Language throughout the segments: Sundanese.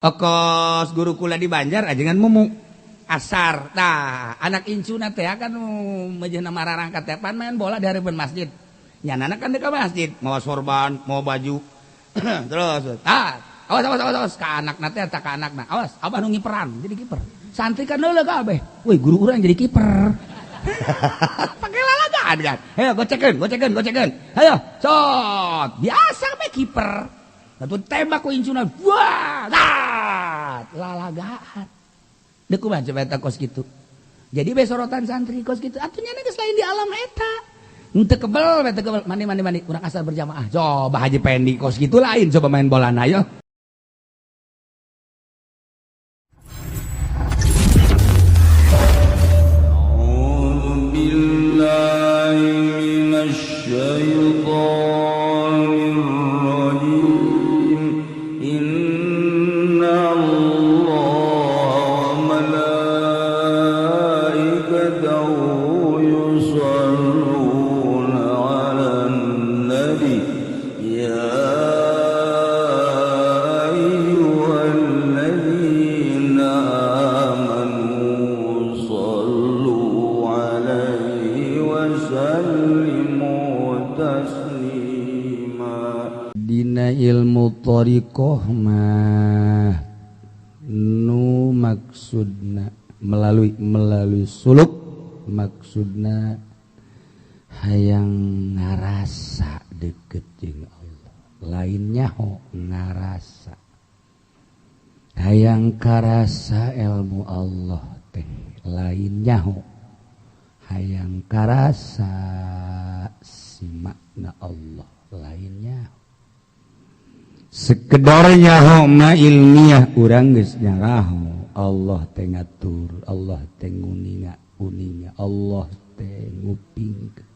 Okos guru kula di Banjar ajengan mumu asar. Tah, anak incuna teh kan mejehna mararangkat teh pan main bola di hareupeun masjid. Nyanana kan dekat masjid, mawa sorban, mawa baju. Terus, tah, awas awas awas awas ka anakna teh tak ka anakna. Awas, abah nu ngiperan jadi kiper. Santri kan leuleuh kabeh. Woi, guru urang jadi kiper. Pakai lalagaan kan. Ayo gocekeun, gocekeun, gocekeun. Ayo, cot. Biasa we kiper. Lalu tembak ku incuna. Wah, lalagaan. Deuk kumaha coba eta kos kitu. Jadi be sorotan santri kos kitu. Atuh nya geus lain di alam eta. Teu kebel, teu kebel. Mandi mandi mandi, urang asar berjamaah. Coba Haji Pendi kos kitu lain coba main bola na yo. Ilmu thariqah mah nu maksudna melalui suluk maksudna hayang ngarasa deket jeung Allah, lain nyaho ngarasa, hayang karasa ilmu Allah teh lain nyaho, hayang karasa si makna Allah lain nyaho. Sekedar nyaho mah ilmiah urang geus nyaraho Allah teh ngatur, Allah teh nguninga uninga, Allah teh ngupingkeun,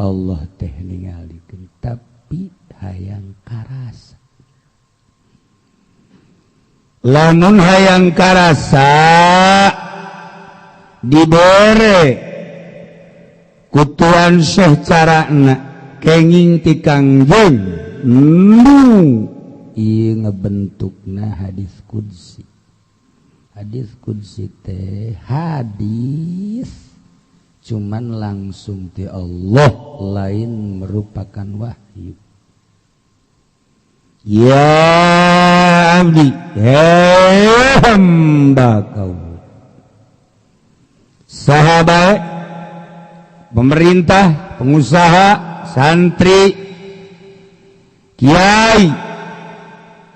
Allah teh ningalikeun, tapi hayang karasa. Lamun hayang karasa dibere kutuan Syekh carana kenging ti Kangjeng nu ieu ngebentukna hadis qudsi. Hadis qudsi teh hadis cuman langsung ti Allah, lain merupakan wahyu. Ya abdi, hei hamba kau, sahabat, pemerintah, pengusaha, santri, kiai,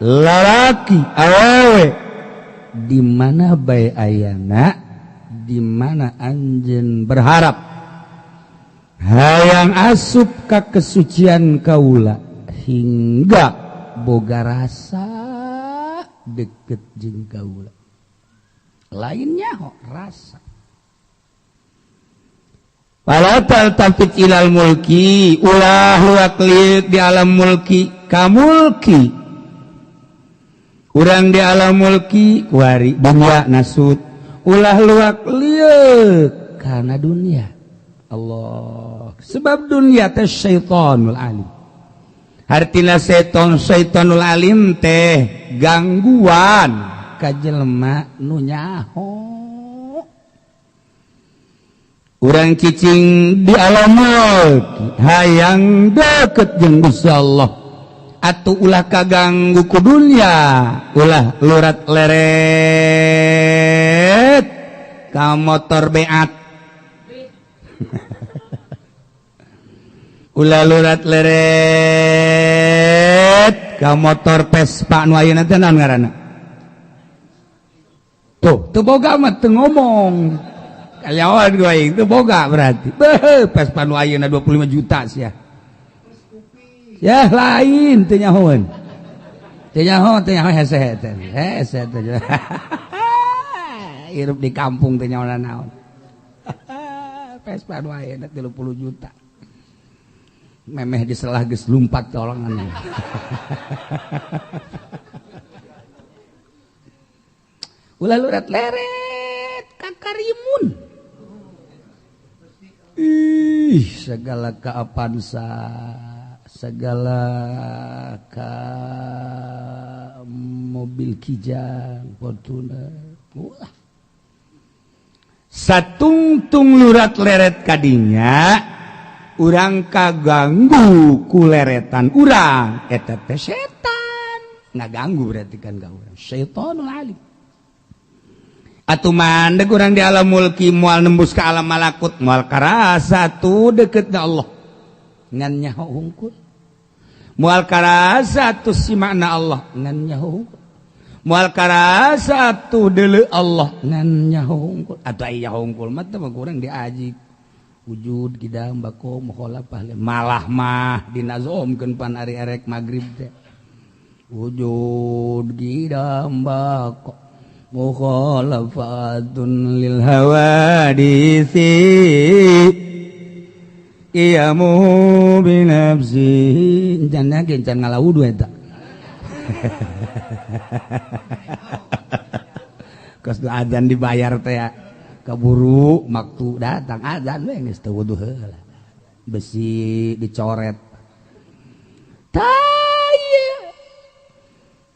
lalaki, awewe, di mana bae ayana, di mana anjeun berharap hayang asup ka kesucian kaula hingga boga rasa deket jeung kaula. Lainnya ho rasa. Fala taltafit ilal mulki, ulah luak-liuk di alam mulki kamulki. Urang di alam mulki kuari dunia nasut, ulah luak liuk karena dunia. Allah, sebab dunia teh syaitanul alim. Hartina seton syaitanul alim teh gangguan ka jelema nu nyaho. Urang cicing di alam mulki hayang deket jeung Gusti Allah, atuh ulah kaganggu ku dunia, ulah lurat leret ka motor beat, ulah lurat leret ka motor Vespa nu ayeuna teh naon ngaranna? Tuh, teu boga mah teu ngomong. Kayawan gua aing teu boga berarti. Beuh, Vespa nu ayeuna 25 juta sia. Ya lain teu nyahoeun. Teu nyaho, teu nyaho hese teh. Hese teh. Hirup di kampung teu nyaho naon. Vespa nu ayeuna 30 juta. Memeh diselah geus lumpat tolongan. Ulah lurat leret ka karimun. Ih, segala ka Avanza, segala ka Mobil Kijang, Fortuner. Wah. Satungtung lurat leret kadinya urang kaganggu ku leretan urang, eta teh setan ngaganggu, berarti kan ka urang syaitonul alim. Atuh mandek urang di alam mulki, moal nembus ke alam malakut, moal karasa tuh deket Allah, ngan nyaho hungkul. Moal karasa tuh si makna Allah, ngan nyaho hungkul. Moal karasa tuh deuleu Allah, ngan nyaho hungkul. Atuh aya hungkul mah teh kurang diaji wujud kidam bako mukhalafah, malah mah dinazomkeun pan ari erek magrib teh, wujud kidam bako mukhalafatun lil hawadisi qiyamu bi nafsi. Jangan can ngalawudu eta. Kos adzan dibayar teh ya. Keburu waktu datang adzan we geus teu wudu heula, besi dicoret. Tah,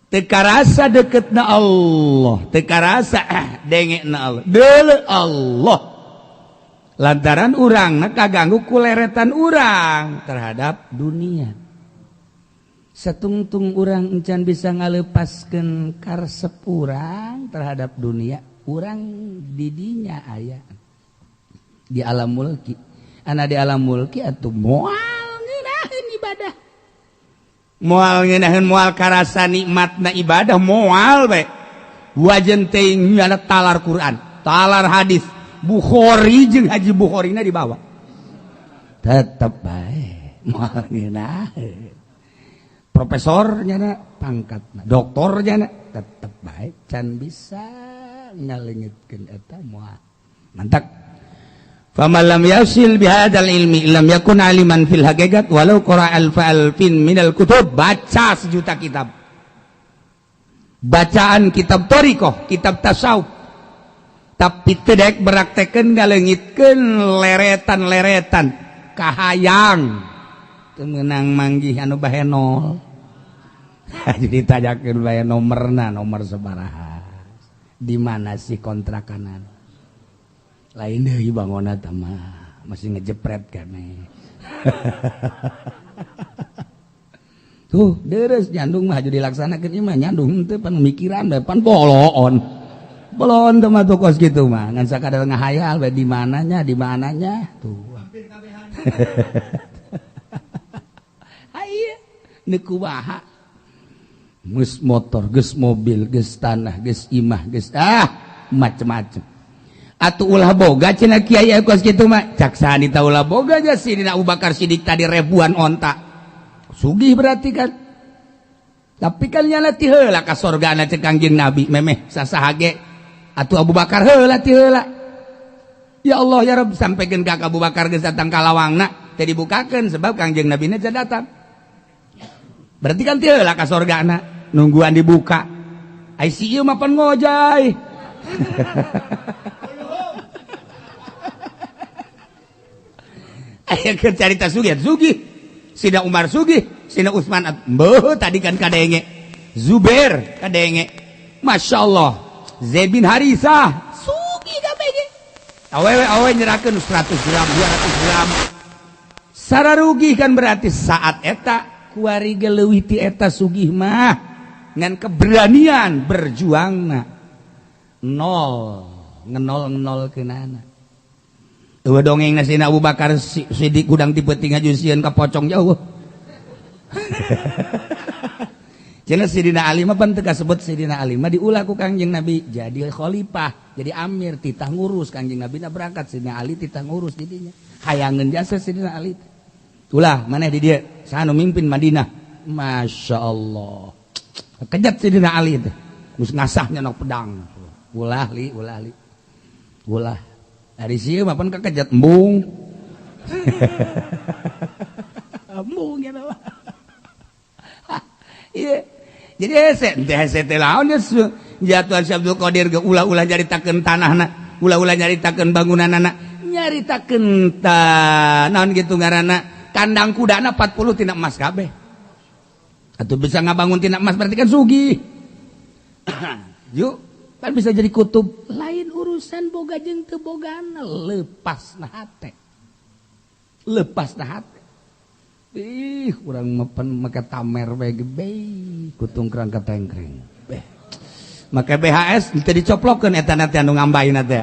teu karasa deketna Allah, teu karasa dengekna Allah, deuleu Allah, lantaran urang kaganggu ku leretan urang terhadap dunia. Satungtung urang encan bisa ngalepaskeun karesep urang terhadap dunia, urang didinya aya di alam mulki. Ana di alam mulki atuh moal ngeunaheun ibadah, moal ngeunaheun, moal karasa nikmatna ibadah, moal bae. Wajen teuing ada talar Quran, talar hadis, Bukhari jeung Haji Bukhorina dibawa, tetep bae moal ngeunaheun. Profesor nyana, pangkat doktor nyana, tetep bae can bisa ngalengitkeun eta, moal mantak. Faman lam yasil bihadzal ilmi lam yakun aliman fil haqiqat walau qara alfa alfin minal kutub. Baca sejuta kitab, bacaan kitab thoriqoh, kitab tasawuf, tapi tidak beraktekeun ngalengitkeun leretan-leretan kahayang, teu meunang manggih anu bahenol. Jadi tajakeun bae nomorna, nomor sabaraha, di mana sih kontrakanan, lain deui bangunna teh mah masih ngejepret kene. Tuh deres nyandung mah jadi dilaksanakeun ieu mah, nyandung teu pan mikiran bae, pan boloon boloon teh mah tuh kos kitu mah, ngan sakadar ngahayal bae, di mananya, di mananya tuh. Aya nu kumaha, geus motor, geus mobil, geus tanah, geus imah, geus macem-macem. Atuh ulah boga cenah kiai kos kitu mah. Cak saha ulah boga aja? Sidina Abu Bakar Siddiq tadi ribuan onta, sugih berarti kan. Tapi kan nyana ti heula ka sorgana cek Kangjeng Nabi memeh sasaha ge atuh Abu Bakar heula ti heula. Ya Allah ya Rabb, sampaikan ka Abu Bakar geus datang ka lawangna teh dibukakeun, sebab Kangjeng Nabi na datang. Berarti kan ti heula ka sorgana nungguan dibuka. Ai si ieu mah pan ngojay. Aya keur carita sugih, sugih. Sina Umar sugih, Sina Utsman beuh tadi kan kadenge. Zubair kadenge. Masya Allah. Zaid bin Haritsah sugih kabeh ge. Awewe awewe nyerakeun 100 gram, 200 gram. Sararugi kan berarti saat eta kuari ge leuwih ti eta sugih mah, ngan keberanian berjuangna nol ngenol ngenol kenana. Eueuh dongeng Sina Abu Bakar Siddiq gudang ti peuting aju sieun ka pocong jauh. Cenah Sidina Ali mah pan teu kasebut. Sidina Ali mah diulah ku Kangjeng Nabi jadi khalifah, jadi amir, titah ngurus. Kangjeng Nabi na berangkat, Sidina Ali titah ngurus didinya. Hayangeun jasa Sidina Ali. Ulah maneh di dieu, saha nu mimpin Madinah? Masya Allah. Kejat Sidina Ali teh. Geus ngasahnya nok pedang. Ulah li, ulah li. Ulah. Dari sieu mah pan kakejat embung. Embung ya mah. Iya. Jadi hese, teh hese teh laon ya jatuhan Syekh Abdul Qadir ge ulah-ulah nyaritakeun tanahna, ulah-ulah nyaritakeun bangunanana, nyaritakeun naon gitu ngaranna, kandang kudana 40 tina emas kabeh. Atuh bisa ngabangun tina emas berarti kan sugih. Yuk kan bisa jadi kutub. Lain urusan boga jeung teu bogana, lepas na hate. Lepas na hate. Ih, urang mepen make tamer bae gebe, kutungkrang katengkreng. Beh. Make BHS teu dicoplokeun eta na teh anu ngambaina teh.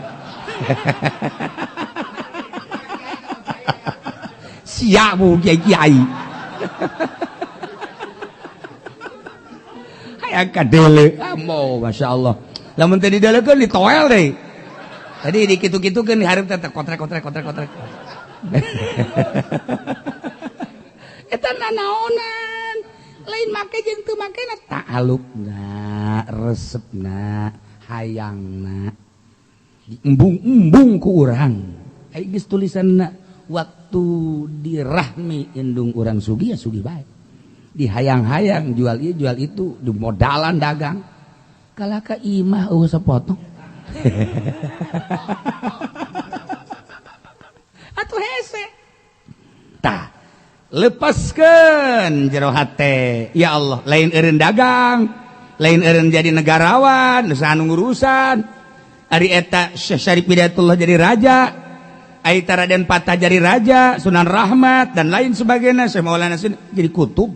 Siap bu kiai-kiai. Hayang kadele, amo masyaallah. Lamun teu didelekeun ditoel deui. Tadi dikitu-kitukeun di hareup teh kotrek kotrek kotrek kotrek. Eta nanaonan lain make jeung teu makena ta'alukna, resepna, hayangna. Embung-embung ku urang. Ai geus tulisanna waktu dirahmi indung urang sugih ya sugih bae. Dihayang-hayang jual ieu jual itu, di modalan dagang. Kalah ka imah eueuh sapotong. Atuh hese. Tah, lepaskeun jero hate. Ya Allah, lain eureun dagang, lain eureun jadi negarawan, nu anu ngurusan. Ari eta Syekh Syarif Hidayatullah jadi raja, ari Raden Patah jadi raja, Sunan Rahmat dan lain sebagainya, Syekh Maulana Sun jadi kutub.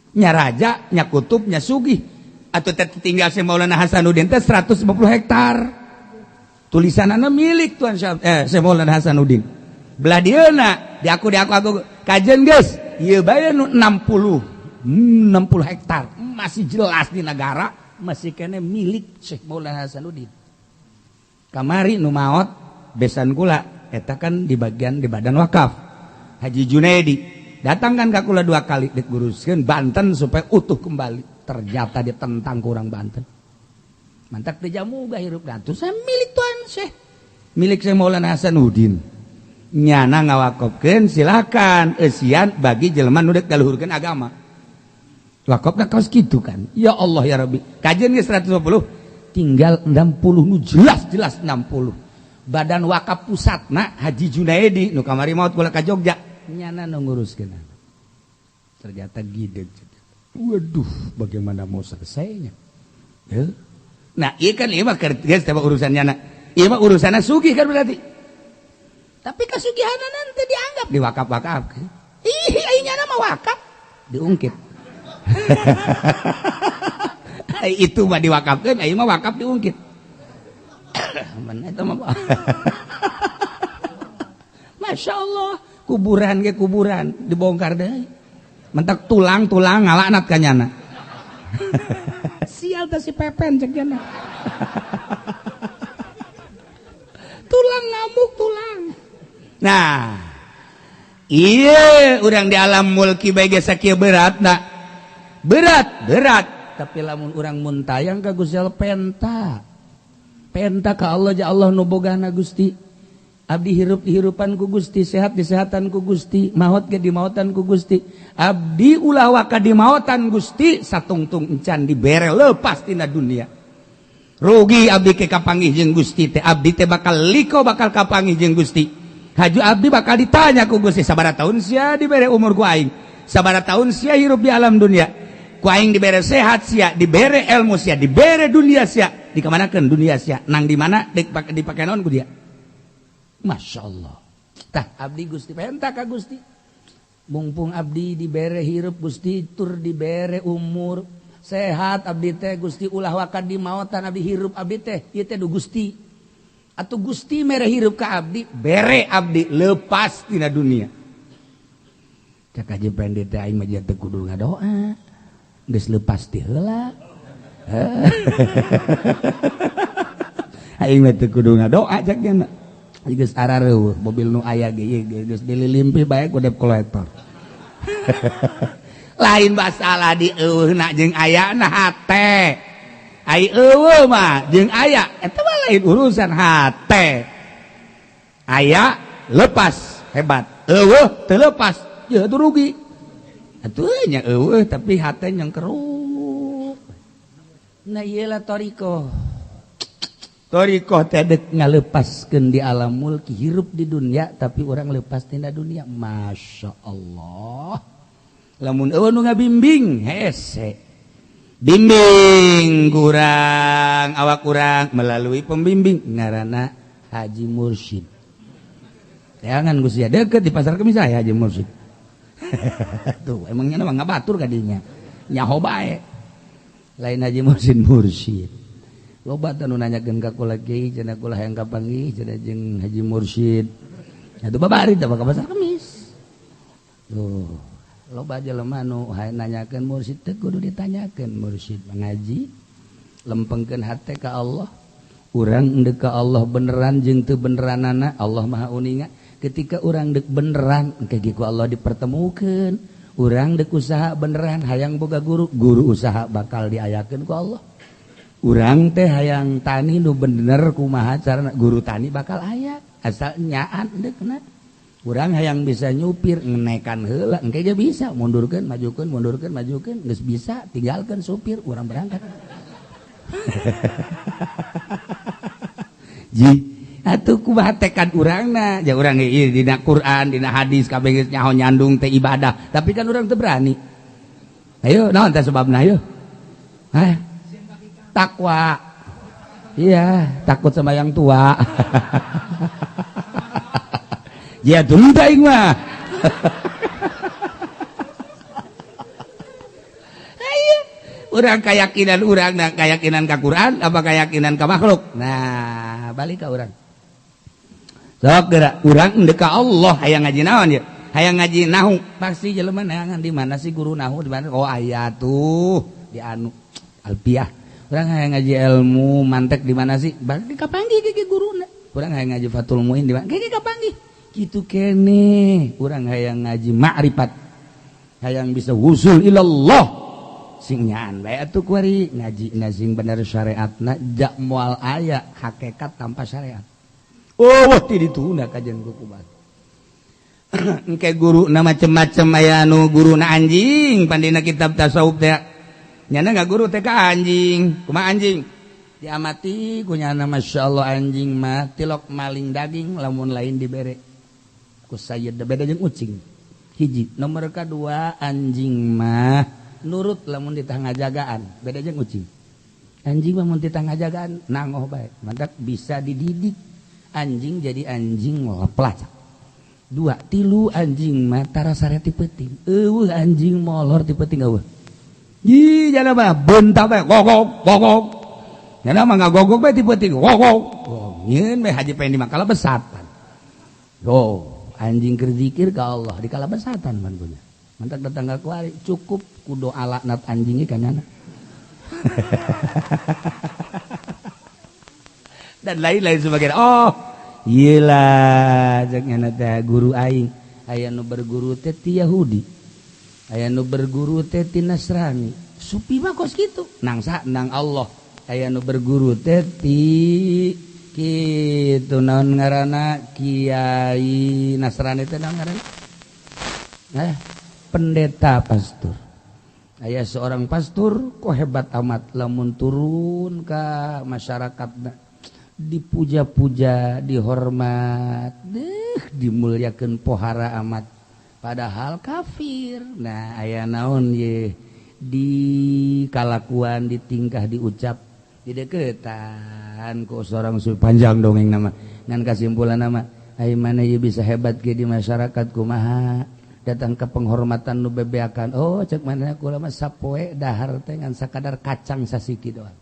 Nya raja, nya kutub, nya sugih. Atau tinggal Syekh Maulana Hasanuddin teh 150 hektar. Tulisanana milik Tuan Syekh Maulana Hasanuddin. Belah dieuna diaku aku kajen geus, ieu bae nu 60 hektar. Masih jelas di negara, masih kene milik Syekh Maulana Hasanuddin. Kamari nu maot besan kula eta kan di bagian di badan wakaf Haji Junaidi datang kan ka kula 2 kali dek nguruskeun Banten supaya utuh kembali. Ternyata dia tentang kurang Banten mantak teu jamuga hirup dan saya milik Tuan Syekh, milik Syekh Maulana Hasanuddin. Nyana ngawakofkeun silakan eusian bagi jelema nu dek galuhurkeun agama. Wakofna kaos kitu kan. Ya Allah ya Rabbi. Kajian ge 150 tinggal 60 nu jelas-jelas 60. Badan wakaf pusatna Haji Junaidi nu kamari maot kula ka Jogja nyana nu nguruskeun. Ternyata gideg. Waduh, bagaimana mau selesainya? Ya. Nah, ieu kan ieu mah geus teh urusan nyana. Ieu mah urusanna sugih kan berarti. Tapi kasugihanan nanti dianggap diwakaf-wakaf. Ih, ai nyana mah wakaf diungkit. Itu mah diwakafkeun, ai mah wakaf diungkit. Mana eta mah. Masya Allah, kuburan ge kuburan dibongkar deui. Mentak tulang-tulang ngalaknat ka nyana. Sial teh si Pepen cek nyana. Tulang ngamuk tulang. Nah, iya urang di alam mulki bae geus sakieu beratna. Berat, berat. Tapi lamun urang muntayang ka Gusti Allah penta. Penta ka Allah ja Allah nu bogana Gusti. Abdi hirup dihirupan ku Gusti, sehat disehatan ku Gusti, maot ge dimautan ku Gusti. Abdi ulah waka dimautan Gusti, satungtung encan dibere lepas tina dunia. Rugi abdi ke kapanggih jeung Gusti teh, abdi teh bakal liko bakal kapanggih jeung Gusti. Haju abdi bakal ditanya ku Gusti, sabaraha tahun sia dibere umur ku aing, sabaraha tahun sia hirup di alam dunia. Ku aing dibere sehat sia, dibere ilmu sia, dibere dunia sia, dikamanakeun dunia sia, nang di mana dipake naon ku dia. Masya Allah. Tah abdi Gusti penta ka Gusti. Mumpung abdi dibere hirup Gusti, tur dibere umur sehat abdi teh Gusti, ulah waka di mautan abdi hirup abdi teh ieu teh du Gusti. Atuh Gusti mere hirup ka abdi, bere abdi lepas tina dunia. Cak Haji Pendi teh aing mah teu kudu ngadoa. Geus lepas ti heula. Aing mah teu kudu ngadoa cak nya. Geus arareueuh mobil nu aya ge ieu geus dililimpi bae ku debt collector. Lain masalah di eueuhna jeung ayana hate. Ai eueuh mah jeung aya eta mah lain urusan hate. Aya lepas hebat, eueuh teu lepas ya itu rugi. Atuh nya eueuh tapi hate yang keruh. Nah ieu lah thariqah. Thariqah teh dek ngalepaskeun di alam mulki, hirup di dunia tapi orang lepas tina dunia. Masya Allah. Lamun eueuh nu ngabimbing hese. Bimbing kurang awak kurang melalui pembimbing ngaranna Haji Mursyid. Jangan Gus ya deket di Pasar Kemis saya Haji Mursyid. Tuh emangnya mah ngabatur kadinya. Nyaho bae. Lain Haji Mursyid Mursyid. Loba teh nu nanyakeun ka kula kiai cenah kula hayang kapanggih cenah jeung Haji Mursyid. Atuh babari teh ka Pasar Kemis. Tuh. Loba jelema nu hayang nanyakeun mursyid teh kudu ditanyakeun mursyid ngaji lempengkeun hate ka Allah. Urang deuk ka Allah beneran jeung teu beneranana Allah Maha Uninga. Ketika urang deuk beneran engke ku Allah dipertemukeun. Urang deuk usaha beneran hayang boga guru, guru usaha bakal diayakeun ku Allah. Urang teh hayang tani nu bener kumaha carana guru tani bakal aya asal nyaan deukna. Urang hayang bisa nyupir ngenekan heula engke ge bisa mundurkeun majukeun mundurkeun majukeun geus bisa tinggalkeun supir urang berangkat. Ji atuh kumaha tekad urangna ja urang ieu dina Quran dina hadis kabeh geus nyaho nyandung teh ibadah tapi kan urang teu berani. Ayo naon teh sebabna ayo? Hah? Takwa. Iya, takut sama yang tua. Ya tunda aing mah. Ayo, urang keyakinan urang nah keyakinan ka Quran apa keyakinan ka makhluk? Nah, balik ka urang. Sok geura urang endek ka Allah hayang ngaji naon ya? Hayang ngaji nahu. Pasti jelema neangan di mana sih guru nahu di mana? Oh aya tuh di anu Alpiah. Urang hayang ngaji ilmu mantek di mana sih? Balik kapanggih ge guruna. Urang hayang ngaji Fathul Muin di mana? Ge kapanggih. Gitu kene urang hayang ngaji ma'rifat hayang bisa wusul ilallah sing nyaan bae atuh kuari ngaji sing bener syariatna jak moal aya hakikat tanpa syariat. Oh wah ti dituna kajian ku kubat. Engke guru na macem-macem aya nu guruna anjing pandina kitab tasawuf teh nyana guru teh ka anjing kumaha anjing diamati ku nyana masyaallah anjing mah tilok maling daging lamun lain dibere ku sayyid beda jeung ucing hiji nomor kedua anjing mah nurut lamun ditah ngajagaan beda jeung ucing anjing mah mun ditah ngajagaan nangoh bae mantak bisa dididik anjing jadi anjing pelacak dua tilu anjing mah tara sare ti peuting eueuh anjing molor ti peuting eueuh ih jana mah bentak bae gogok gogok jana mah ngagogok bae ti peuting gogok nyeun bae haji pengen dimakala besatan oh anjing keur zikir ka Allah di kalabesatan man punya. Mantak datang ka kuari cukup ku doa laknat anjingnya kan nyana. Dan lain-lain sebagainya. Oh, iyalah cek nyana teh guru aing. Aya nu berguru teh ti Yahudi. Aya nu berguru teh ti Nasrani. Supi mah kos kitu. Nang sa nang Allah. Aya nu berguru teh ti kitu naon ngaranna Kiai Nasrani teh naon ngaranna? Pendeta pastur. Aya seorang pastur kok hebat amat lamun turun ka masyarakatna dipuja-puja, dihormat, dimuliakeun pohara amat padahal kafir. Nah, aya naon ye di kalakuan, ditingkah, diucap dideketan ku seorang panjang dongeng nama ngan kasimpulan nama ai mana ieu bisa hebat ge di masyarakat kumaha datang ke penghormatan nu bebeakan oh cek mana kula mah sapoe dahar teh ngan sakadar kacang sasiki doang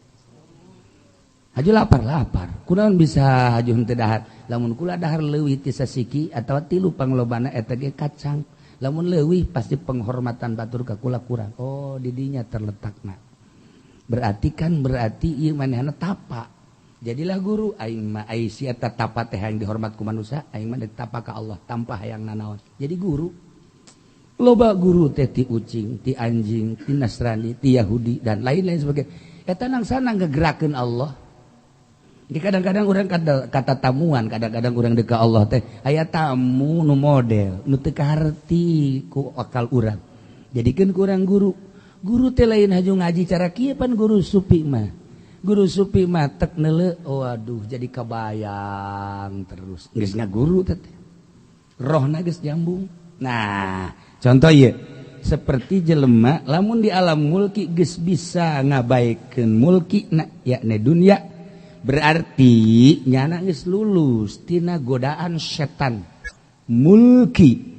haju lapar-lapar kunaon bisa haju henteu dahar lamun kula dahar leuwih ti sasiki atawa tilu panglobana eta ge kacang lamun leuwih pasti penghormatan batur ka kula kurang oh didinya terletakna berarti kan berarti ieu manehna tapa jadilah guru aing mah ai sia tapa teh hayang dihormat ku manusia aing mah tapa ka Allah tanpa hayang nanaon jadi guru loba guru teh ti ucing ti anjing ti Nasrani ti Yahudi dan lain-lain sebagainya eta nang sana ngegerakeun Allah di kadang-kadang urang kata tamuan kadang-kadang urang deuk ka Allah teh aya tamu nu model nu teu kaharti ku akal urang jadikeun ku urang guru guru teh lain haju ngaji cara kieu pan guru supi mah guru supi mah tek neuleuh waduh jadi kabayang terus geus ngaguru teh rohna geus jambung. Nah contoh ieu Seperti jelema lamun di alam mulki geus bisa ngabaikeun mulki na, yakni dunia, berarti nyana geus lulus tina godaan setan mulki.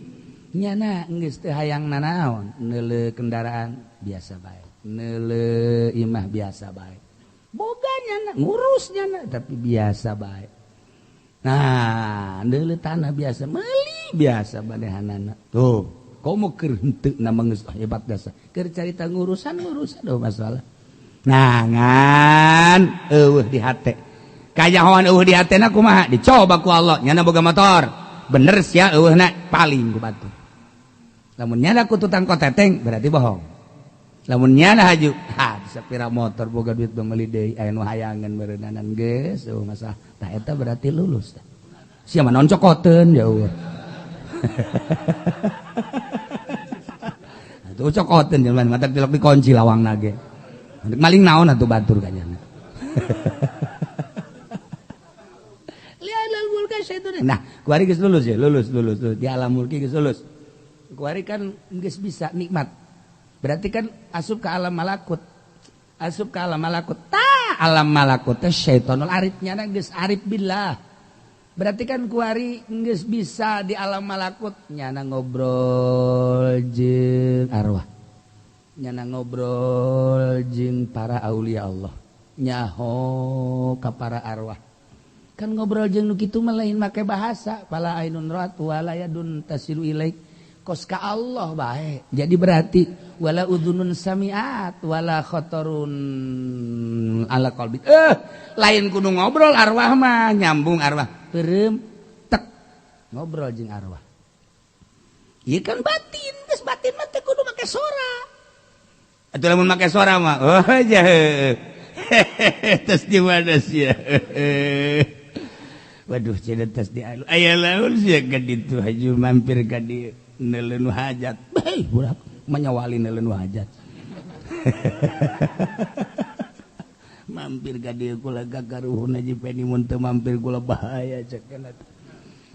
Nyana geus teu hayang nanaon, neuleu kendaraan biasa bae, neuleu imah biasa bae, boga nyana, ngurus nyana tapi biasa bae. Nah, neuleu tanah biasa, meuli biasa banehanana. Tuh, komo keur henteu na geus hebat dasa. Keur carita ngurusan-ngurusan oh masalah. Nah, ngan eueuh di hate. Kajahoan eueuh di hatena kumaha? Dicoba ku Allah, nyana boga motor. Bener sia eueuhna paling ku batur. Lamun nyana ku tutang koteteng berarti bohong. Lamun nyana haju, ha bisa pira motor boga duit meuli deui, aya nu hayangan meureunnanan geus eueuh masalah. Tah eta berarti lulus. Sia mah naon cokoteun ya eueuh. Tuh cokoteun jelema mata tilok dikunci lawang nage. Maling naon atuh batur kanyana. Lihat mulka syaitan. Nah, kuari geus lulus ya, lulus lulus lulus di alam mulki geus lulus. Kuari kan geus bisa nikmat. Berarti kan asup ke alam malakut. Asup ke alam malakut. Ta alam malakut teh syaitonul arif, nyana geus arif billah. Berarti kan kuari geus bisa di alam malakut nyana ngobrol jeung arwah, nyana ngobrol jeung para aulia Allah, nyaho ka para arwah. Kan ngobrol jeung nu kitu mah lain make bahasa, fala ainun ra'at wala yadun tasilu ilaik, kos ka Allah bae. Jadi berarti wala udhunun samiat wala khatarun ala qalbi. Lain kudu ngobrol arwah mah, nyambung arwah. Perem tek ngobrol jeung arwah. Ieu kan batin, geus batin mah teh kudu make sora. Atuh lamun make sora mah, oh jahe. Tes di mana sia? Waduh, cenah tes di alu. Aya laun sia ka ditu haju mampir ka dieu neuleun hajat. Hei, budak menyawali neuleun hajat. Mampir ka dieu kula gagaruhun Haji Pendi, mun teu mampir kula bahaya cek kana.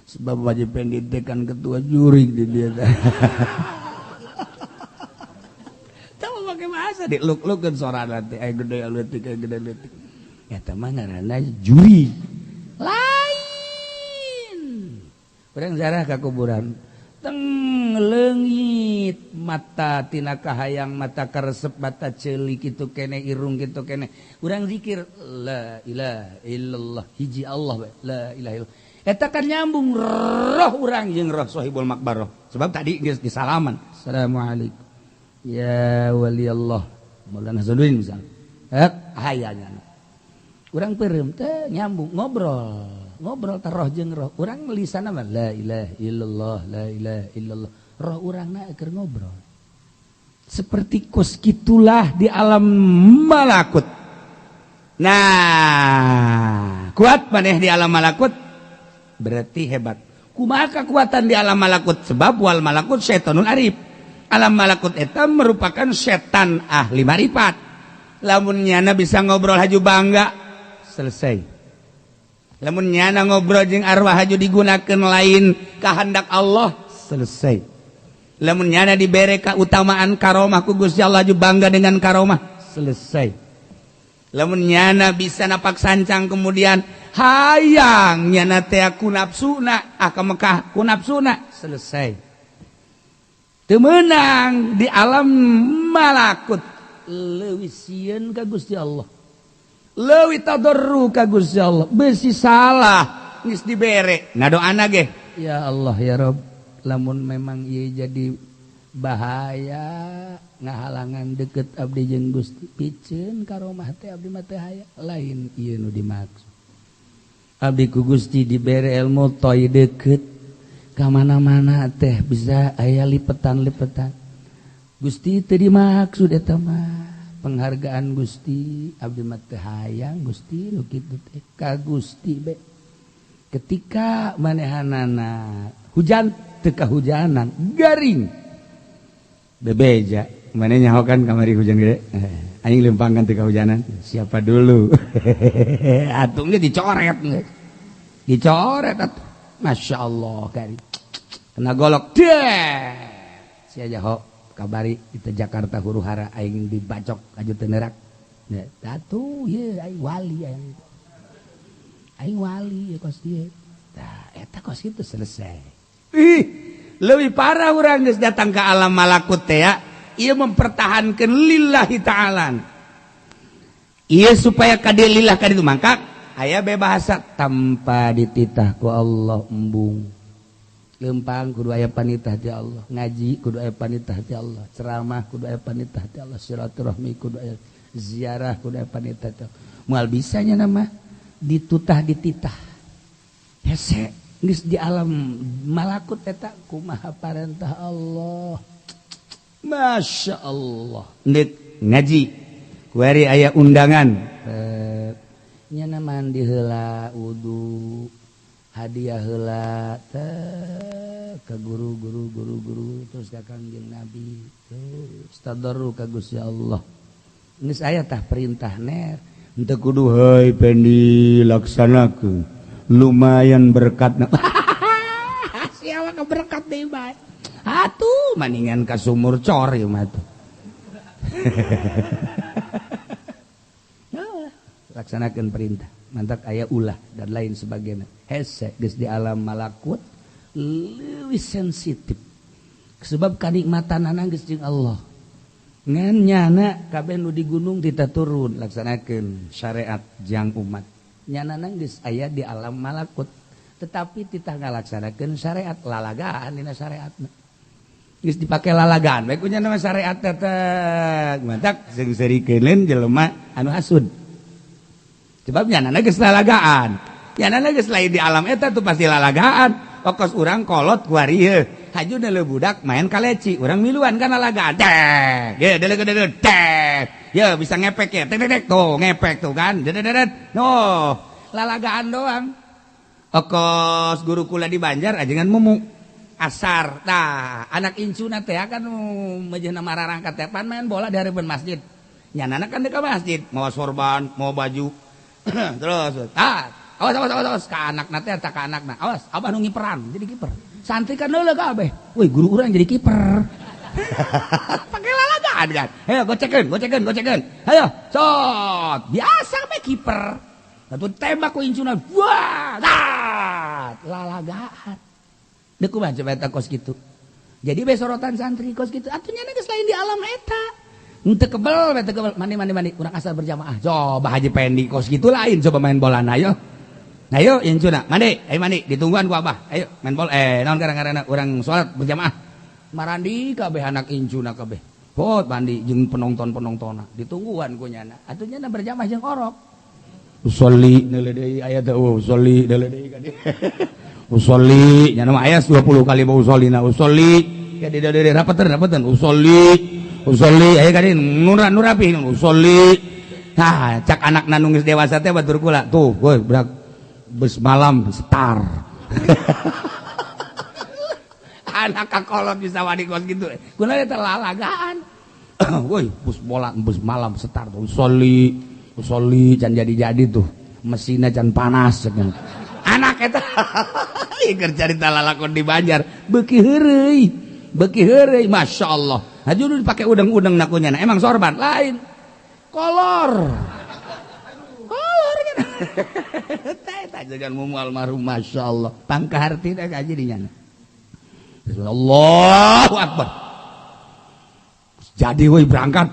Sebab Haji Pendi teh kan ketua juri di dieu teh. Teu make bahasa diluk-lukeun sorana teh aya gede leutik aya gede leutik. Eta mah ngaranna juri. Lain. Urang zarah ka kuburan. Teng leungit mata tina kahayang, mata karesep, mata ceuli kitu kene, irung kitu kene. Urang zikir la ilaha illallah, hiji Allah bae, la ilaha illallah. Eta kan nyambung roh urang jeung roh sahibul makbarah. Sebab tadi geus disalaman. Assalamualaikum. Ya wali Allah. Maulana Hasanuddin misalnya. Hek hayanya. Urang peureum teh nyambung ngobrol. Ngobrol teh roh jeung roh. Urang lisanna mah la ilaha illallah, la ilaha illallah. Roh urangna keur ngobrol. Seperti kos kitulah di alam malakut. Nah, kuat maneh di alam malakut berarti hebat. Kumaha kekuatan di alam malakut? Sebab wal malakut syaitonul arif. Alam malakut eta merupakan setan ahli marifat. Lamun nyana bisa ngobrol haju bangga, selesai. Lamun nyana ngobrol jeung arwah haju digunakeun lain kahandak Allah, selesai. Lamun nyana dibere kautamaan karomah ku Gusti Allah haju bangga dengan karomah, selesai. Lamun nyana bisa napak sancang kemudian hayang nyana teh ku nafsuna, ah ka Mekah ku nafsuna, selesai. Teu meunang di alam malakut leuwih sieun ka Gusti Allah. Leuwih tadarru ka Gusti Allah, besi salah geus dibere. Nah doana ge, ya Allah ya Rob, lamun memang ieu jadi bahaya ngahalangan deket abdi jeung Gusti, piceun karomah teh abdi mah teu haya. Lain ieu nu dimaksud. Abdi ku Gusti dibere ilmu toy deket ka mana-mana teh bisa aya lipetan-lipetan. Gusti teu dimaksud eta mah. Penghargaan Gusti abdi mah teu hayang Gusti nu kitu teh ka Gusti be. Ketika manehanana hujan teu kahujanan garing bebeja maneh nyaho kan kamari hujan gede, anjing lempangkan teu kahujanan siapa dulu. Atuh ge dicoret geus dicoret atuh. Masya Allah garing kena golok deh sia jaho Kabari itu Jakarta huru hara aing dibacok aju teu nerak. Ya, atuh ye aing wali aing. Aing wali ya kos ieu. Tah eta kos kitu selesai. Ih, leuwih parah urang geus datang ke alam malakut teh ya. Ieu mempertahankan lillahi ta'ala. Ieu supaya kadieu lillah kaditu mangkak aya be bahasa tanpa dititah ku Allah embung. Lempang kudu aya panitah ti Allah, ngaji kudu aya panitah ti Allah, ceramah kudu aya panitah ti Allah, silaturahmi kudu aya, ziarah kudu aya panitah ti Allah. Moal bisa nya nama ditutah dititah. Hese geus di alam malakut eta kumaha parentah Allah. Masya Allah. Ndek ngaji kuari aya undangan. Nya mandi heula wudu. Hadiah heula teh ke guru guru guru guru terus ka Kangjeng Nabi terus tadarru ka Gusti Allah. Geus aya tah perintah ner henteu kudu heuy Pendi laksanakeun lumayan berkatna. Siapa ka berkat deui bae. Atuh maningan ka sumur cor ieu mah tuh. Laksanakeun perintah. Mantak aya ulah dan lain sebagainya. Hese geus di alam malakut leuwih sensitif. Sebab kanikmatanana geus jeung Allah. Ngan nyana kabeh nu di gunung tita turun laksanakeun syariat jang umat. Nyanana geus aya di alam malakut tetapi titah ngalaksanakeun syariat lalagaan dina syariatna. Geus dipake lalagaan bae ku nya syariat teh. Mantak sing seurikeun jelema anu hasud. Sebab nyanana geus lalagaan. Nyanana geus lain di alam eta tuh pasti lalagaan. Okos urang kolot kuari ieu. Haju deuleu budak main kaleci, urang miluan kan lalagaan. Teh, ye deuleu deuleu teh. Ye bisa ngepek ya. Tek tek tuh ngepek tuh kan. Dedet. No, lalagaan doang. Okos guru kula di Banjar ajengan mumu asar. Tah, anak incuna teh kan mejeuhna mararangkat teh pan main bola di hareupeun masjid. Nyanana kan deuk ka masjid, mawa sorban, mawa baju. Terus, ah, awas awas awas awas ka anakna teh eta ka anakna. Awas, abah nu ngiperan jadi kiper. Santri kan leuleuh kabeh. Woi, guru urang jadi kiper. Pakai lalagaan kan. Ayo gocekeun, gocekeun, gocekeun. Ayo, sot. Biasa we kiper. Atuh tembak ku incuna. Wah, tat, lalagaan. Deuk kumaha coba eta kos kitu. Jadi be sorotan santri kos kitu. Atuh nya geus lain di alam eta. Henteu kebel, teu kebel. Mandi mandi mandi, urang asal berjamaah. Coba Haji Pendi kos kitu lain coba main bola na ayo. Ayo incuna, mandi, ayo mandi, ditungguan ku abah. Ayo main bola naon gara-garana urang salat berjamaah. Marandi kabeh anak incuna kabeh. Hot mandi jeung penonton-penontonna. Ditungguan ku nyana. Atuh nyana berjamaah jeung orok. Usolli neuleuh deui aya teh usolli neuleuh deui ka dieu. Usolli nyana mah aya 20 kali bau usollina usolli. Ka dieu deui rapeteun rapeteun usolli. Usolli aya ka dieu nura nurapi usolli. Tah cak anakna nu geus dewasa teh batur kula. Tuh woi brak bes malam star. Anak kakolot bisa wani kos gitu. Kula eta lalagaan. Woi bus bola bus malam star tuh usolli usolli can jadi-jadi tuh. Mesinnya can panas cenah. Anak eta ieu keur carita lalakon di Banjar beuki heureuy. Beuki heureuy masyaallah. Haju dipake udeng-udeng nakunya. Emang sorban lain. Kolor. Kolor kan. Eta jajan mumu almarhum masyaallah. Pangkahartina kaji di nyana. Allahu Akbar. Jadi woi berangkat.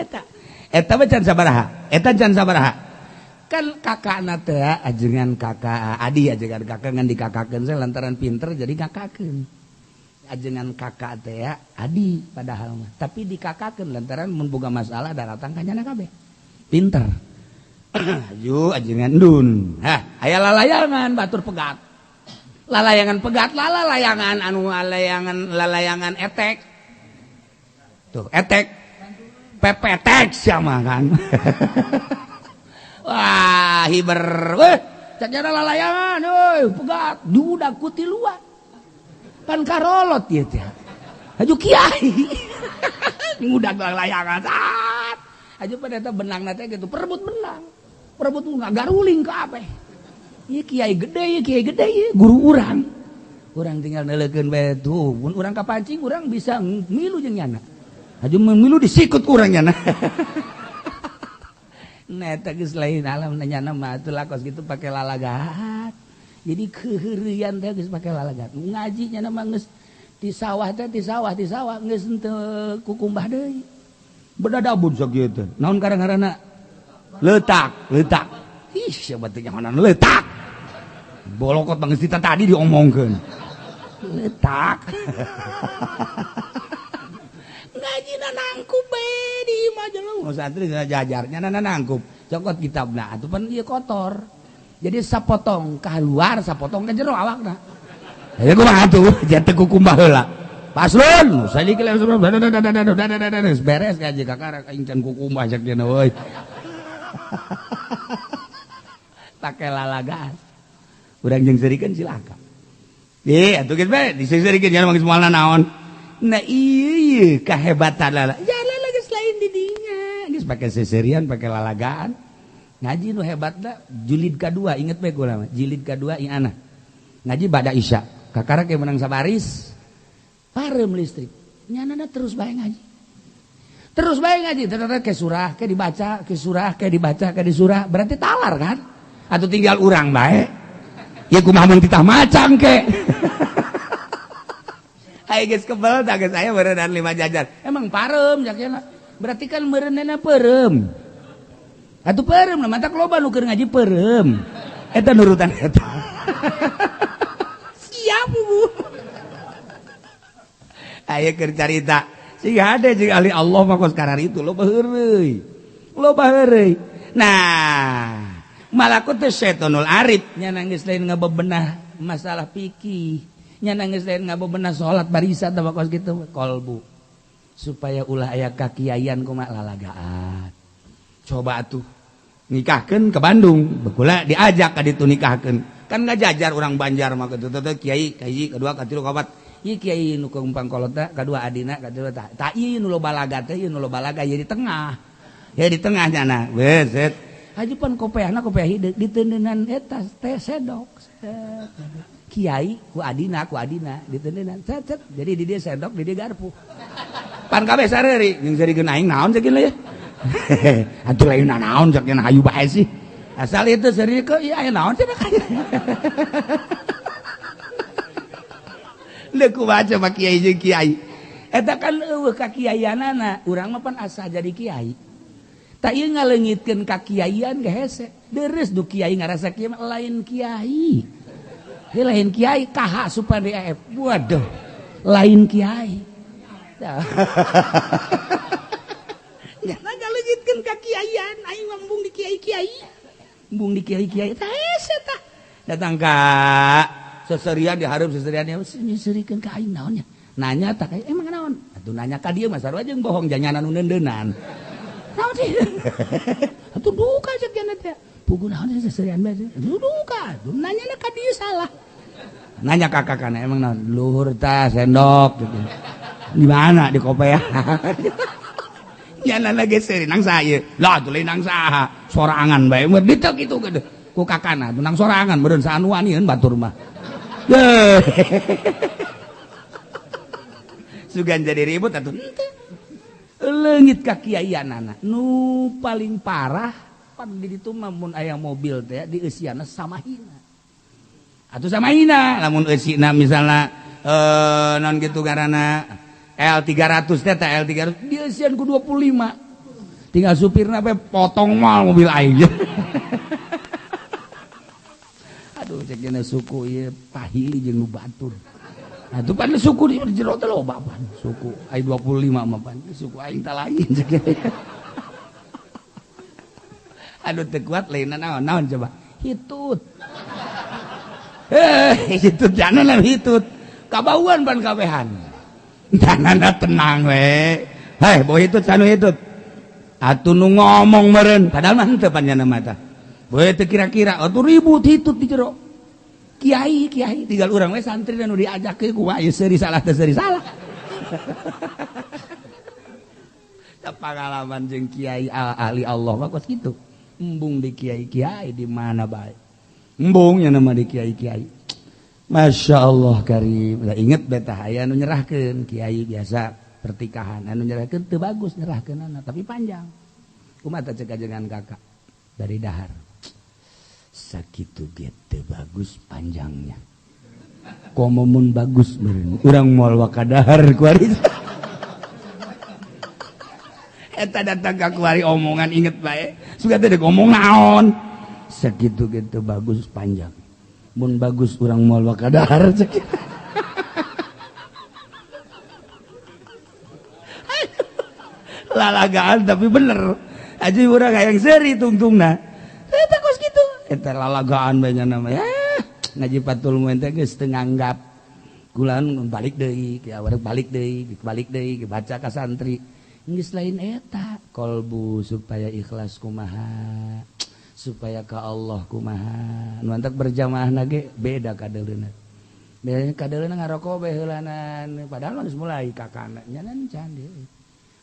Eta eta mah can sabaraha. Eta can sabaraha. Kan kakakna teh ajengan kakak adi ajengan kakak ngan dikakakeun saya lantaran pinter jadi kakakeun. Ajengan kakak teh adi padahal mah tapi dikakakeun lantaran mun boga masalah datang ka nyana kabeh. Pinter. Aju ajengan dun. Hah, aya lalayangan batur pegat. Lalayangan pegat lalayangan anu lalayangan lalayangan etek. Tuh, etek. Pepetek sama kan. Wah, hiber. Weh, cak nyana lalayangan euy, pegat diudag ku tiluan. Pan karolot ieu teh. Haju kiai. Ngudag lalayangan. Haju pada eta benangna teh gitu, perebut benang. Perebut garuling kabeh. Ieu kiai gede, ieu kiai gede, ieu guru urang. Urang tinggal neuleukeun bae tuh, mun urang kapancing urang bisa milu jeung nyana. Aju milu disikut urang nyana. Nah, eta geus lain alam nyana mah atuh lakos gitu pake lalagaan. Jadi keheureuyan teh geus pake lalagaan. Ngaji nyana mah geus di sawah teh di sawah di sawah geus henteu kukumbah deui. Bedadabun sakieu teh. Naon karang-karana? Letak, letak. Ih, siapa teh nyahonan letak. Bolokot bang cerita tadi diomongkeun. Letak. Ngaji na nangkup bae di imah jelema santri jajarnya na nangkup. Cokot kitabna atuh pan ieu kotor. Jadi sapotong keluar, sapotong ke jero awakna. Ya kumaha atuh, jangan teu kukumbah heula. Paslon, saliki beres ngaji kakara aing can kukumbah cek dina euy. Pake lalagaan. Urang jeung seurikeun cilaka. Ih, atuh geus bae diseurikeun nya mah geus moal naon. Nah ieu kahebatan lala. Ya lala geus lain di dinya. Geus pake seserian, pake lalagaan. Ngaji nu hebatna jilid kadua, inget bae kula mah. Jilid kadua ieu ngaji bada isya. Kakara ke menang sabaris. Parem listrik. Nyanana terus bae ngaji. Terus bae ngaji, terus ke surah, ke dibaca, ke surah, ke dibaca, ke disurah, berarti talar kan? Atau tinggal urang bae. Ya kumaha mun titah macang ke. Hai geus kebel tah geus aya meureunana 5 jajar. Emang parem jakena. Berarti kan meureunana peureum. Atuh peureum lah matak loba nu keur ngaji peureum. Eta nurutan eta. Siap Bu. Aya keur carita. Sing hade jeung ahli Allah mah kos karar itu loba heureuy. Loba heureuy. Nah, malakut teh setonul arif nya geus lain ngabebenah masalah fikih. Nya geus lain ngabebenah salat barisa tah kos kitu kolbu. Supaya ulah aya kakiaian kumaha lalagaan. Coba atuh nikahkeun ke Bandung, bekula diajak ka ditu nikahkeun. Kan ngajajar urang Banjar mah kitu teh kiai, kahiji, kadua, katilu, kaopat. Ieu kiai nu kumpang kolot kadua adina, katilu tah. Tah ieu nu loba laga teh, ieu nu loba laga ieu di tengah. Ya di tengah nyana. Beset. Haji pan kopeahna kopeah hideung diteuneunan eta teh sedok. Kiai ku adina diteuneunan. Set set. Jadi di dieu sendok, di dieu garpu. Pan kabeh sareuri jeung seurikeun aing naon ceuk ieu. Atuh lain naon cek nya hayu bae sih. Asal itu seuri ke ieu aya naon cenah. Leuh kumaha coba kiai jeung kiai. Eta kan eueuh ka kiaianana, urang mah pan asa jadi kiai. Tak ieu ngaleungitkeun ka kiaian ge hese. Deres du kiai ngarasa kieu mah lain kiai. Heuh lain kiai KH Supandi EF. Waduh, lain kiai. Ya ngaleungitkeun ka kiaian, aing mah embung di kiai-kiai. Embung di kiai-kiai tah hese tah. Datang ka seserian di hareup seserian nyeserikeun ka aing naon nya. Nanya tah emang naon? Atuh nanya ka dieu mah sarua jeung bohong janyanan nu neundeunan. Naon sih? Atuh duka cek jana teh. Pugu naon sih seserian bae. Duka, nanya ka dieu salah. Nanya ka kakana emang naon? Luhur tah sendok gitu. Di mana di kopeah? Nyana lagi seuri nang saha? Lah atuh lain nang saha. Sorangan bae mah ditu kitu geuh. Ku kakana atuh nang sorangan meureun saanuan batur mah. Sugan jadi ribut atuh henteu. Leungit ka kiaianana. Nu paling parah pan di ditu mah mun aya mobil teh dieusiana samahina. Atuh samahina lamun eusina misalna non gitu ngaranna L300 teh L300 dieusian ku 25. Tinggal supirna bae potong mal mobil aing. Aduh cek dina suku ieu pahili jeung nu batur. Atuh pan suku di jero teh loba pan suku ai 25 mah pan suku aing tah lain cek. Aduh teu kuat lain naon naon coba hitut. Hitut jangan hitut. Kabauan pan kabehan. Tanana tenang we. Hei, boh hitut sanu hitut. Atuh nu ngomong meureun padahal mah henteu panjana mata. Boh teu kira-kira atuh ribut hitut di jero. Kiai kiai tinggal urang we santri nu diajak ke kumaha ieu seuri salah teu seuri salah. Pengalaman jeung kiai ahli Allah mah kos kitu. Embung di kiai-kiai di mana bae. Embung nya nama di kiai-kiai. Masya Allah karim. Lah inget betah aya nu nyerahkeun kiai biasa pertikahan anu nyerahkeun teu bagus nyerahkeunana tapi panjang. Kumaha cek ajengan kakak dari dahar. Sakitu ge teu bagus panjangnya. Komo mun bagus meureun urang moal wakadahar kuari. Eta datang ka kuari omongan inget bae. Suka teh dek ngomong naon. Sakitu ge teu bagus panjang. Mun bagus urang moal wakadahar cek. Lalagaan tapi bener. Aja urang hayang seuri tungtungna. Eta kos kitu. Eta lalagaan bae nya nama. Ngaji Fathul Muin teh geus teu nganggap. Kulan balik deui, balik deui, balik deui, baca ka santri. Geus lain eta kolbu supaya ikhlas kumaha, supaya ka Allah kumaha. Nu antak berjamaah ge beda kadeuleuna. Beda kadeuleuna ngaroko bae heulanan, padahal geus mulai kakana nya can deui.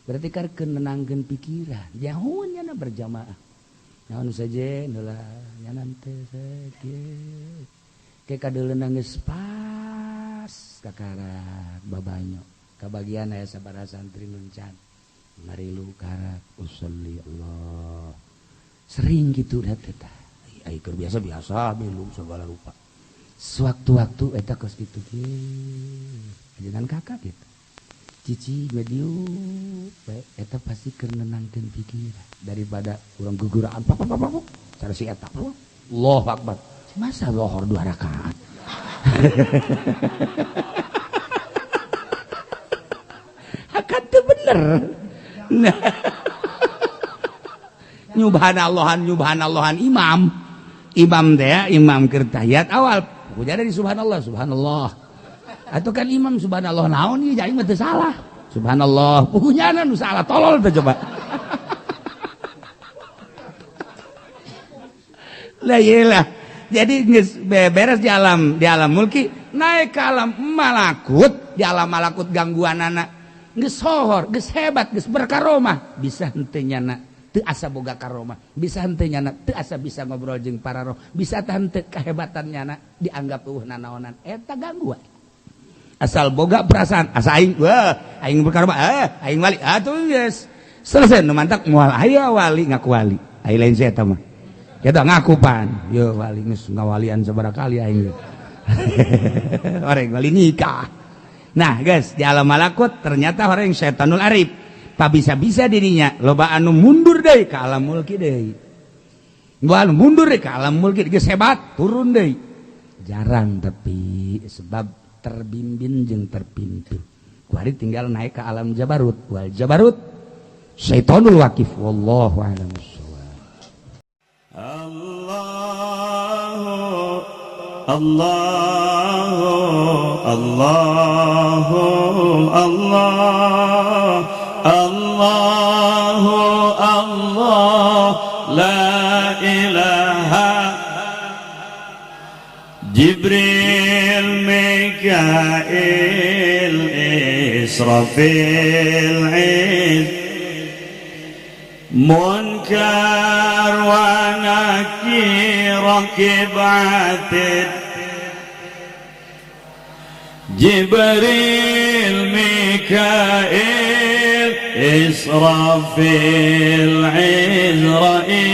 Berarti keur nenangkeun pikiran, jauh nya berjamaah. Naon saja heula nya teh sakieu. Ke kadeuleuna geus pas kakarak babanyo. Kabagian aya sabaraha santri nu can. Marilu karak usolli Allah. Sering gitu dat eta. Ai keur biasa-biasa milu segala rupa. Sewaktu-waktu eta kos kitu ge. Ajengan kakak gitu. Cici mediu eta pasti keur nenangkeun pikiran daripada urang guguraan pak pak pak cara si eta. Allahu akbar. Masa lohor 2 rakaat. Hakan teu bener. Nah. Nyubhanallahan imam. Imam teh imam keur tahiyat awal. Pokoknya dari subhanallah, subhanallah. Atau kan imam subhanallah naon ieu aing mah teu salah. Subhanallah, pokoknya nu salah tolol teh coba. Lah iyalah. Jadi geus beres di alam mulki, naik ke alam malakut, di alam malakut gangguanana geus sohor, geus hebat, geus berkaromah, bisa henteu nyana teu asa boga karomah, bisa henteu nyana teu asa bisa ngobrol jeung para roh, bisa teh henteu kehebatan nyana dianggap eueuh nanaonan, eta gangguan. Asal boga perasaan, asa aing, wah, aing berkaromah, aing wali, atuh geus selesai nu mantak moal aya wali ngaku wali, ai lain si eta mah. Kita ngaku pan, yo wali geus ngawalian sabaraha kali aing. Orang wali nikah. Nah guys, di alam malakut ternyata orang setanul arif. Pabisa-bisa dirinya loba anu mundur deui ka alam mulki deui. Loba anu mundur deui ka alam mulki geus hebat, turun deui. Jarang tapi sebab terbimbing jeung terpimpin. Kuari tinggal naik ke alam jabarut. Wal jabarut syaitonul waqif wallahu a'lam bissawab. Allah Allah Allah Allah Allah la ilaha Jibril Mikail Israfil Munkar wa nakir rakib atid Jibril Mikail Israfil Izrail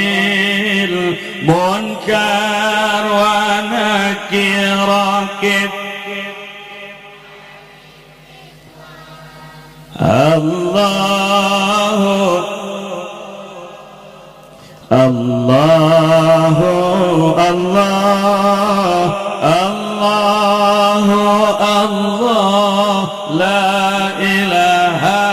Munkar wa nakir rakib Allah Allah Allah Allah Allah la ilaha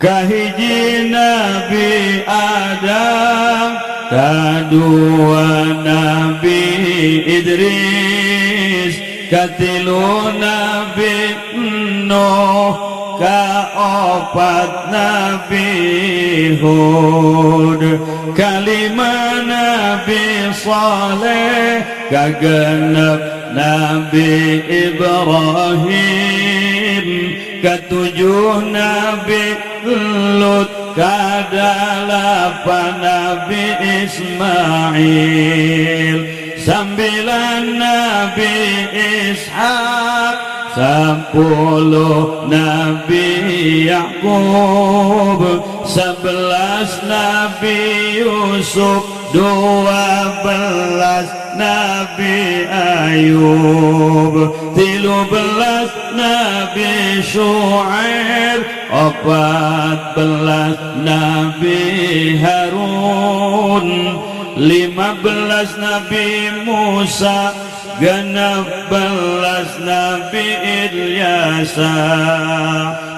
kahiji Nabi Adam kadua Nabi Idris katilu Nabi Nuh kaopat Nabi Hud kalima Nabi Saleh kagenep Nabi Ibrahim Katujuh Nabi Lut, kadalapan Nabi Ismail, 9 Nabi Ishak, 10 Nabi Yakub, 11 Nabi Yusuf, 12 Nabi Ayub, 13 Nabi Shu'aib, 14 Nabi Harun, 15 Nabi Musa, 16 Nabi Ilyasa,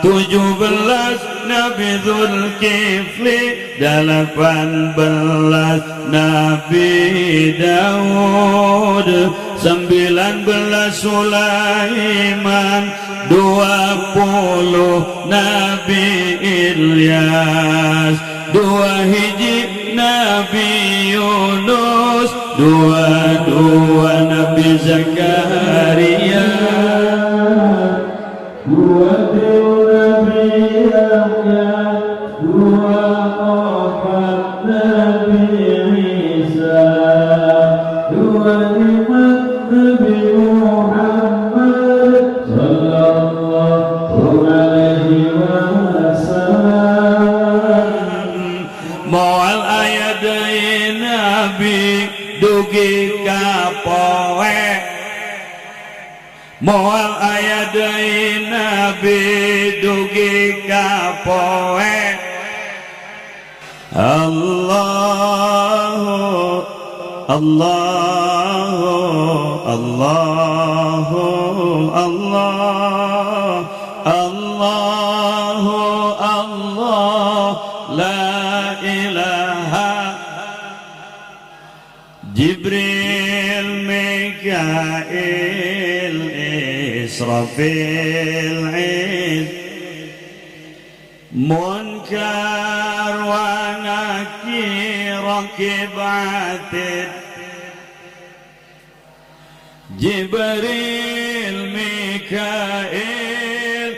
17 Nabi Zulkifli, 18 Nabi Daud, 19 Sulaiman, 20 Nabi Ilyas, 2 hiji Nabi Yunus, 22 Nabi Zakaria, 2 Nabi Yahya, 24 Nabi Isa, 25 Nabi Muhammad sallallahu alaihi wasallam. Moal aya deui nabi dugi ka poe, moal aya deui nabi dugi ka poe. Allahu Allahu Allahu Allah Allahu Allah la ilaha. Jibril, Mikail, Israfil, Iz, Munkar wa Nakir, Rakib Atid, Jibril, Mikail,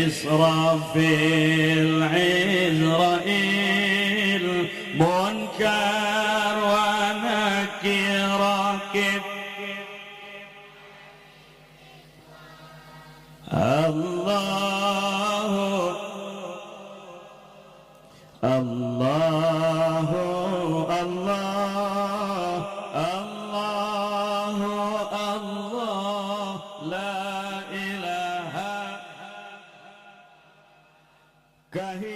Israfil, Izrail, Munkar wa Nakir, Rakib. Allahu Allahu Allah Allahu Allah la ilaha. Kahiji